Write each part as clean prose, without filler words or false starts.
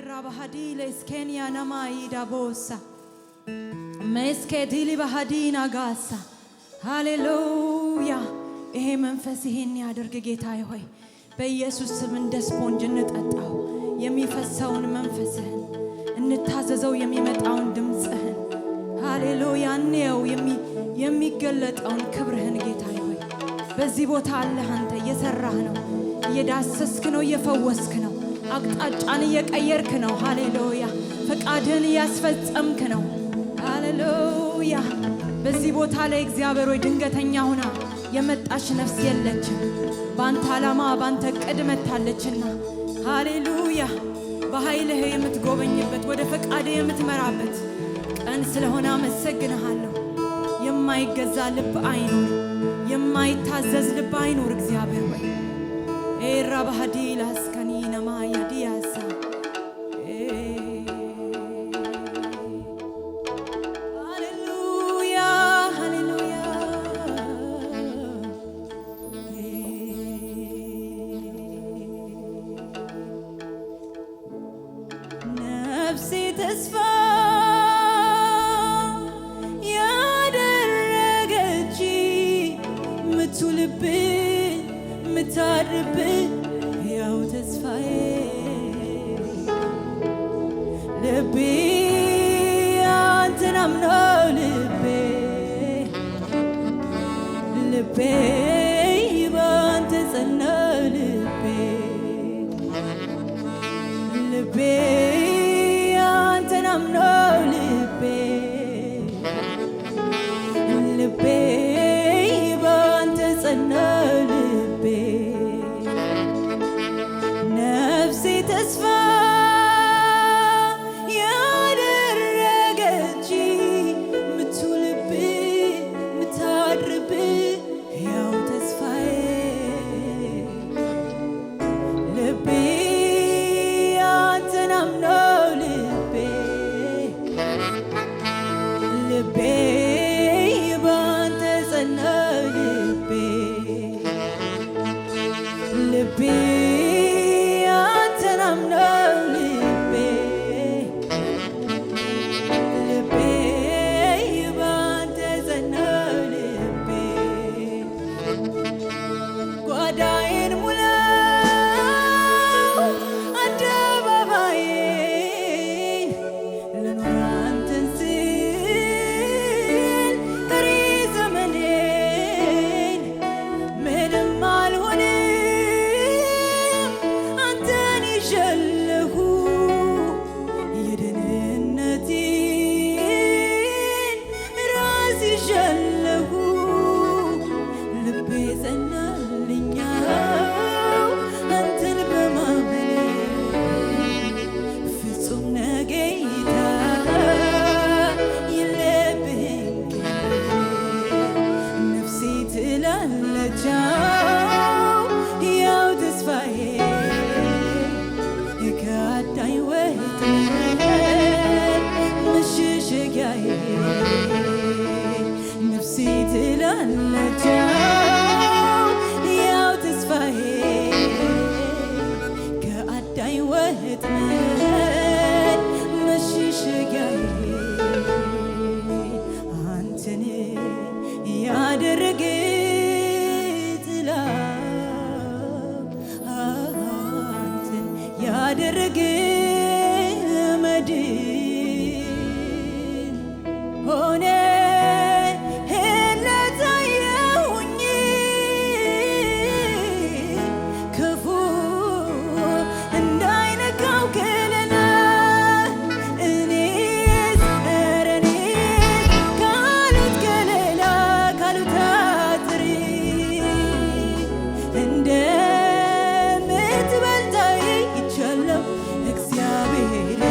ራባሃዲ ለስኬንያ ናማይ ዳቦሳ መስኬ ዲሊ ባህዲና ጋሳ። ሃሌሉያ። ይሄ መንፈስ ይሄን ያደርግ ጌታ ሆይ፣ በኢየሱስ ስም እንደ ስፖንጅ እንጠጣው የሚፈሰውን መንፈስህን፣ እንታዘዘው የሚመጣውን ድምፅህን። ሃሌሉያ። እንየው የሚገለጠውን ክብርህን። ጌታ ሆይ፣ በዚህ ቦታ አለህ አንተ። እየሰራህ ነው፣ እየዳሰስክ ነው፣ እየፈወስክ ነው፣ አቅጣጫን እየቀየርክ ነው። ሃሌሉያ። ፈቃድህን እያስፈጸምክ ነው። ሃሌሉያ። በዚህ ቦታ ላይ እግዚአብሔር ሆይ፣ ድንገተኛ ሆና የመጣች ነፍስ የለችም። በአንተ ዓላማ፣ በአንተ ዕቅድ መጥታለችና፣ ሃሌሉያ፣ በኃይልህ የምትጎበኝበት፣ ወደ ፈቃድህ የምትመራበት ቀን ስለሆነ አመሰግንሃለሁ። የማይገዛ ልብ አይኑር፣ የማይታዘዝ ልብ አይኑር። እግዚአብሔር ሆይ፣ ኤራ ባህዲ ላስከኒ ነማያ ዲያሳ። ሃሌሉያ፣ ሃሌሉያ። ነፍሴ ተስፋ ያደረገች፣ ምትውልብህ ምታድርብህ ያው ተስፋዬ፣ ልቤ አንተን አምኖ፣ ልቤ ልቤ ባንተ ጸና፣ ልቤ ልቤ አንተን አምኖ፣ ልቤ ልቤ ባንተ ጸና፣ ልቤ። ነፍሴ ተስፋ ያደረገች፣ ምትውልብህ ምታድርብህ ያው ተስፋዬ፣ ልቤ አንተን አምኖ፣ ልቤ ልቤ ባንተ ጸና፣ ልቤ ልቤ አንተን አምኖ፣ ልቤ ልቤ ባንተ ጸና፣ ልቤ። ጓዳዬን ሙላው፣ አደባባዬን፣ ልኑር አንተን ስል ቀሪ ዘመኔን። ምንም አልሆንም አንተን ይዣለሁ፣ የደህንነቴን ራስ ይዣለሁ። ልቤ ጸናልኛው አንተን በማመኔ፣ ፍጹም ነህ ጌታ፣ የለብህም። ነፍሴ ትላለች ያው ተስፋዬ፣ ከአዳኝ ወጥመድ መሸሸጊያዬ። ነፍሴ ትላለች ያው ተስፋዬ፣ ከአዳኝ ወጥመድ መሸሸጊያዬ። አንተን ያደረገ ጥላ፣ አንተን ያደረገ መድን ሆነ ለታየሁኝ፣ ክፉ እንዳይነካው ከለላ። እኔስ ኧረ እኔስ ካሉት ከለላ፣ ካሉት አጥር እንደምትበልጥ አይቻለሁ እግዚአብሔር።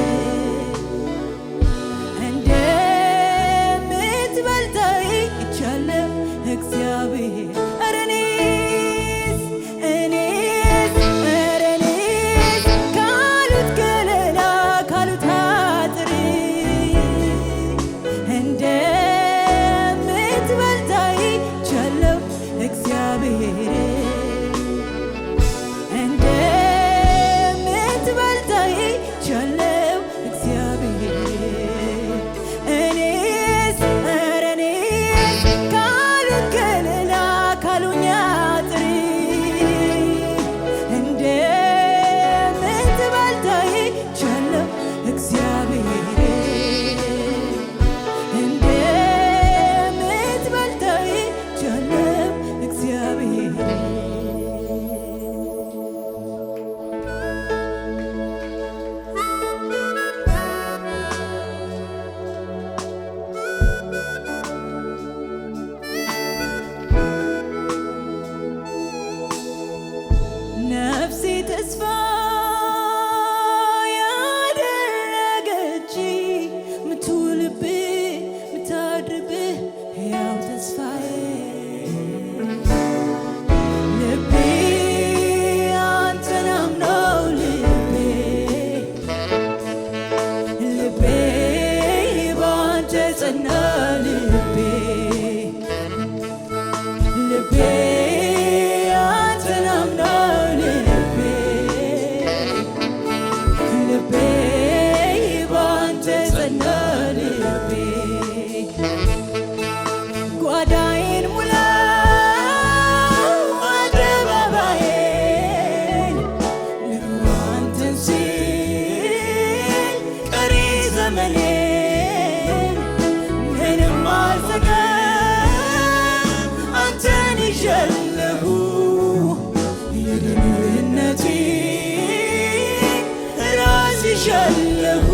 አይቻለሁ፣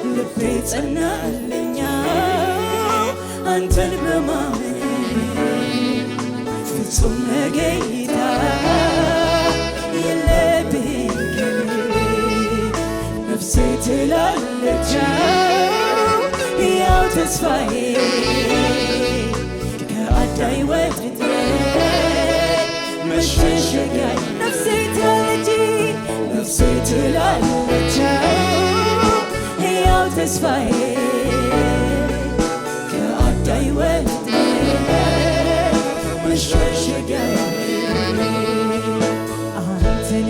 ልቤ ጸናልኛ አንተን በማመን። ፍጹም ነህ ጌታ፣ የለብህም። ነፍሴ ትላለች ያው ተስፋዬ ከአዳኝ ወጥመድ መሸሸጊያ። ነፍሴ ትላለች፣ ነፍሴ ትላለች ያው ተስፋዬ ከአዳኝ ወጥመድ መሸሸጊያ። አንተን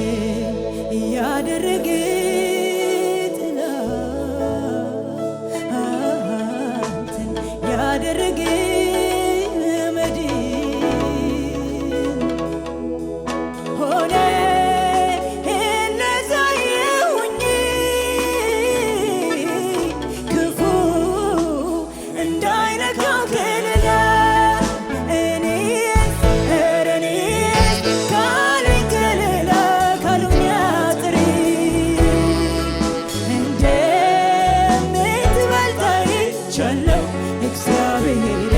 ያደረገ ጥላ፣ አንተን ያደረገ መድን ሆነ እነዛየሁኝ፣ ክፉ እንዳይነካው ከለላ። እኔስ ኧረ እኔስ ካለኝ ከለላ፣ ካሉኝ አጥር እንደምትበልጥ አይቻለሁ እግዚአብሔር፣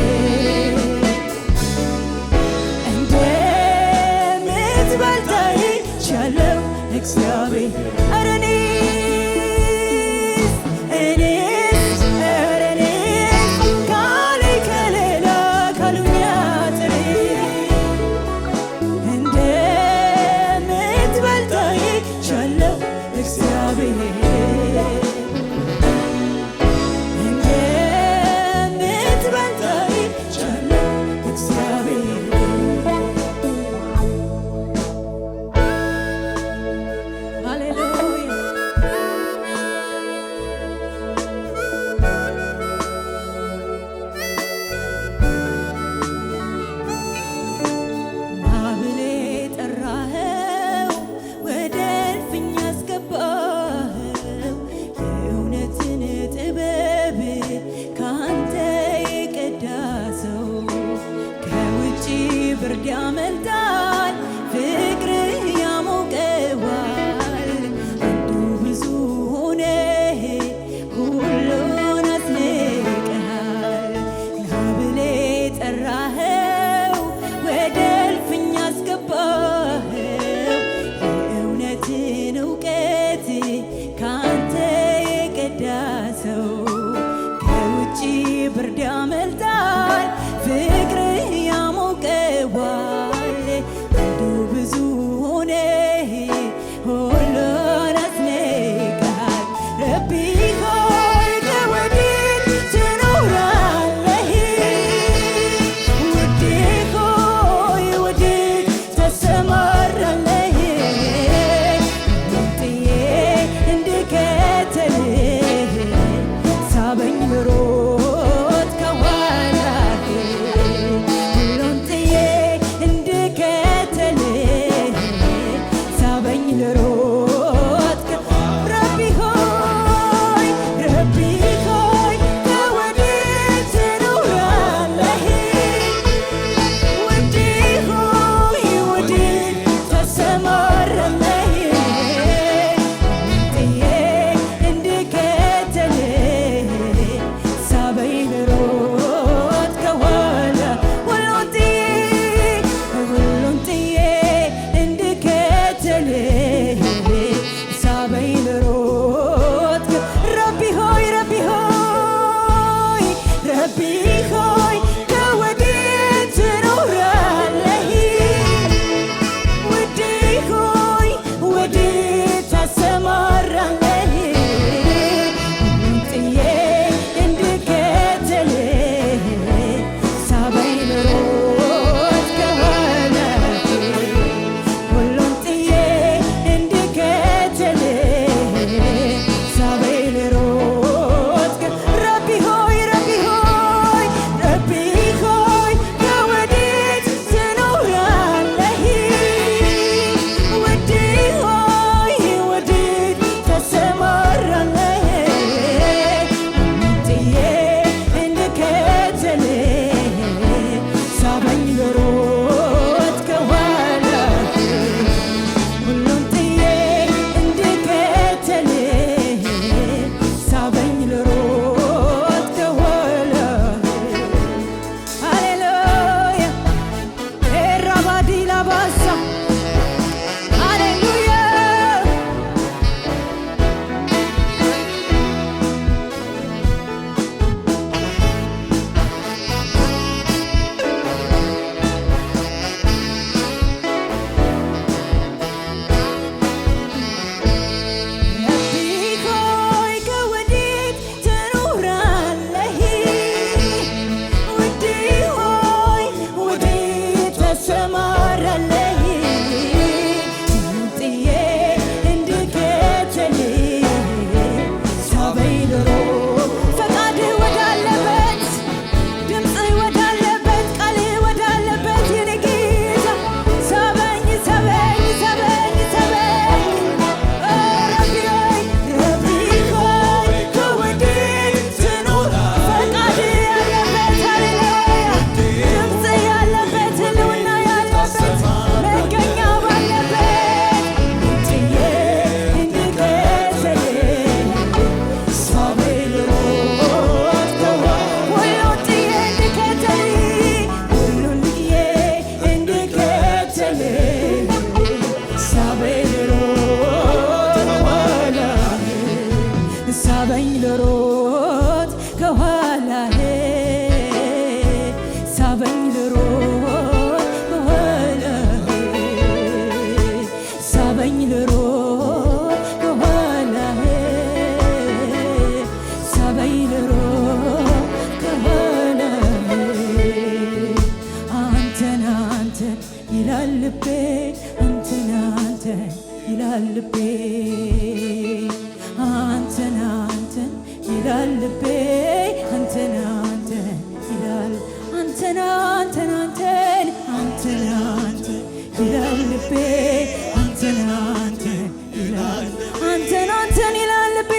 እንደምትበልጥ አይቻለሁ እግዚአብሔር። ኧረ እኔስ፣ እኔስ፣ ኧረ እኔስ ካለኝ ከለላ፣ ካሉኝ አጥር እንደምትበልጥ አይቻለሁ እግዚአብሔር፣ እንደምትበልጥ አይቻለሁ እግዚአብሔር። ሃሌሉያ። ና ብለህ ጠራኸው፣ ወደ እልፍኝ አስገባኸው፣ የእውነትን ጥበብ ካንተ የቀዳ ሰው ከውጭ ብርድ ያመልጣል፣ ፍቅርህ ያሞቀዋል። አንዱ ብዙ ሆነህ ሁሉን አስንቀሃል። ና ብለህ ጠራኸው፣ ወደ እልፍኝ አስገባኸው፣ የእውነትን እውቀት ካንተ የቀዳ ሰው ከውጭ ብርድ ያመልጣል፣ ፍቅርህ ያሞቀዋል። አንዱ ብዙ ሆነህ ሁሉን አስንቀሃል። ረቢ ሆይ ከወዴት ትኖራለህ? ውዴ ሆይ ወዴት ተሰማራለህ? ጥዬ ይላል ልቤ አንተን አንተን ይላል አንተን አንተን አንተን አንተን አንተን ይላል ልቤ አንተን አንተን ይላል አንተን አንተን ይላል ልቤ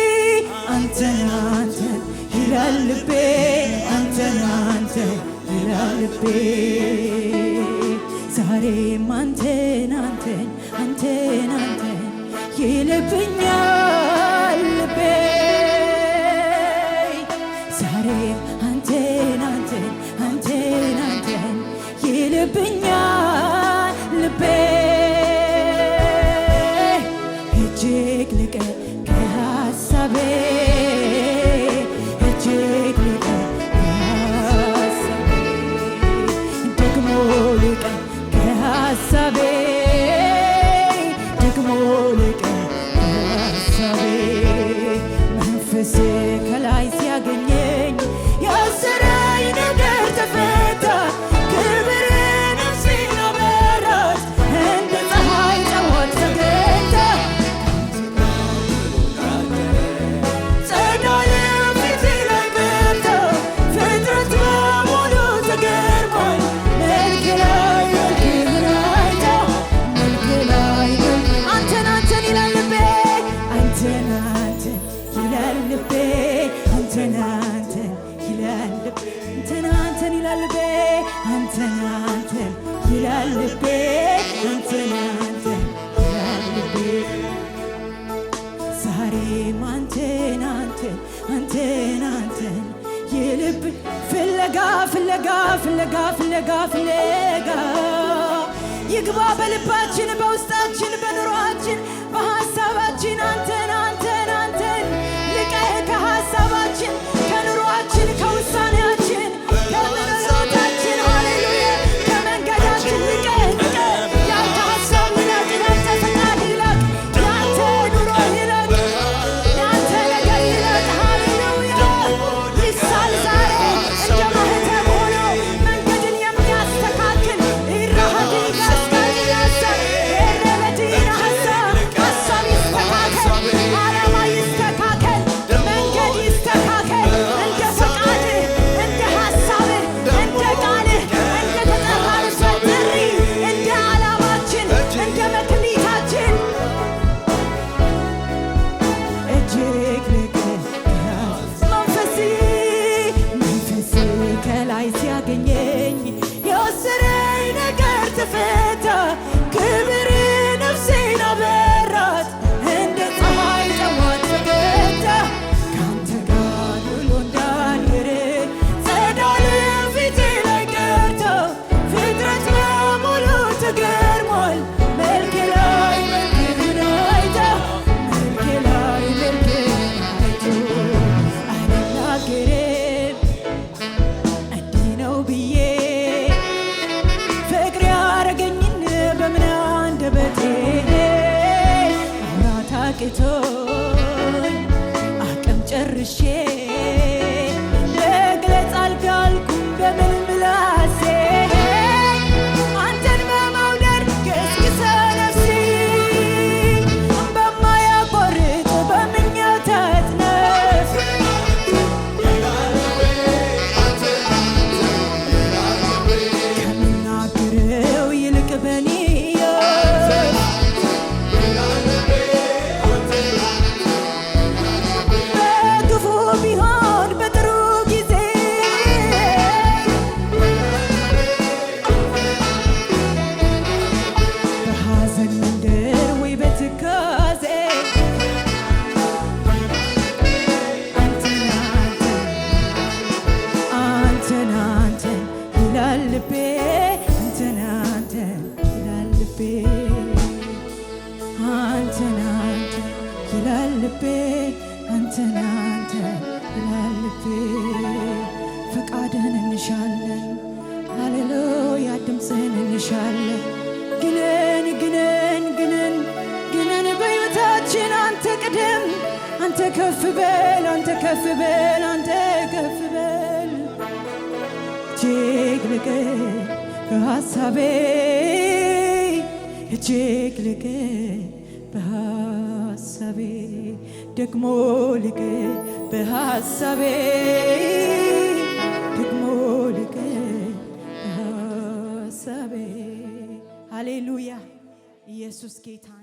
አንተን አንተን ይላል ልቤ አንተን አንተን ይላል ልቤ። ዛሬም አንተን አንተን አንተን አንተን ይልብኛል ልቤ። ዛሬም አንተን አንተን አንተን አንተን ይልብኛል ልቤ። እጅግ ልቀ ከሀሳቤ፣ እጅግ ልቀ ከሀሳቤ፣ ደግሞ ልቀ ከሀሳቤ፣ ደግሞ ልቀ ከሀሳቤ። መንፈስ ከላይ ሲያገኘኝ ያሰረኝ ነገር ተፈታ። ክብር ነፍሴን አበራት እንደ ፀሐይ ጠዋት ፈገግታ። ጸዳለ ፊቴ ላይ በርታ፣ ፍጥረት በሙሉ ተገርሟል። መልክ ላይ መልክህን አይታ፣ መልክ ላይ መልክ። አንተን አንተን ይላል ልቤ አንተን አንተን ይላል ልቤ አንተን አንተን ይላል ልቤ አንተን አንተን ይላል ልቤ አንተን አንተን ይላል ልቤ አንተን አንተን ይላል ልቤ። ዛሬም አንተን አንተን አንተን አንተን የልብ ፍለጋ ፍለጋ ፍለጋ ፍለጋ ፍለጋ ይግባ በልባችን፣ በውስጣችን፣ በኑሯችን፣ በሐሳባችን። አንተን አንተን አንተን ልቀህ ከሐሳባችን፣ ከኑሯችን፣ ከውሳኔያችን፣ ከምኞታችን፣ ሃሌሉያ፣ ከመንገዳችን ልቀህ ልቀህ። ያንተ ሐሳብ ይላቅ፣ ያንተ ፈቃድ ይላቅ፣ ያንተ ኑሮ ይላቅ፣ ያንተ ነገር ይላቅ። ሃሌሉያ። ይሳል ዛሬ እንደ ማህተም ሆኖ መንገድን የሚያስተካክል ኢራሃዲጋስካዲያሳ ኤረበዲና ሀሳብ። ሀሳብ ይስተካከል፣ ዓላማ ይስተካከል፣ መንገድ ይስተካከል። እንደ ፈቃድህ፣ እንደ ሀሳብህ፣ እንደ ቃልህ፣ እንደ ተጠራንበት ጥሪ፣ እንደ ዓላማችን፣ እንደ መክሊታችን። እጅግ ልቅ መንፈሴ መንፈሴ ከላይ ሲያገኘኝ የወሰነኝ ነገር ተፈታ። ክብር ነፍሴን አበራት እንደ ፀሐይ ጠዋት ፈገግታ። ካንተ ጋር ውሎ እንዳደረ ጸዳል ፊቴ ላይ ቀርቶ ፍጥረት በሙሉ ተገርሟል። መልኬ ላይ መልክህን አይቶ፣ መልኬ ላይ መልክህን አይቶ። አልናገርም እንዲህ ነው ብዬ ፍቅር ያረገኝን በምን አንደበቴ ማውራት አቅቶኝ አቅም ጨርሼ መግለጽ አልቻልኩም በምን ምላሴ። አንተን በመውደድ ገስግሳ ነፍሴ በማያቋርጥ በምኞት አጥነፍ ከምናገረው ይልቅ በኔ በክፉ ቢሆን በጥሩ ጊዜ በሐዘን መንደር ወይ በትካዜ አንተን አንተን አንተን አንተን ይላል ልቤ አንተን አንተን ይላል ልቤ አንተን አንተን ይላል ልቤ አንተን አንተን ይላል ልቤ። ፈቃድህን እንሻለን፣ ሃሌሉያ፣ ድምፅህን እንሻለን። ግነን ግነን ግነን ግነን በሕይወታችን። አንተ ቅደም፣ አንተ ከፍ በል፣ አንተ ከፍ በል፣ አንተ ከፍ በል። እጅግ ልቀ ከሀሳቤ፣ እጅግ ልቀ በሀሳቤ። በሐሳቤ፣ ደግሞ ልቅር በሐሳቤ፣ ደግሞ ልቅር በሐሳቤ። ሃሌሉያ! ኢየሱስ ጌታ ነው።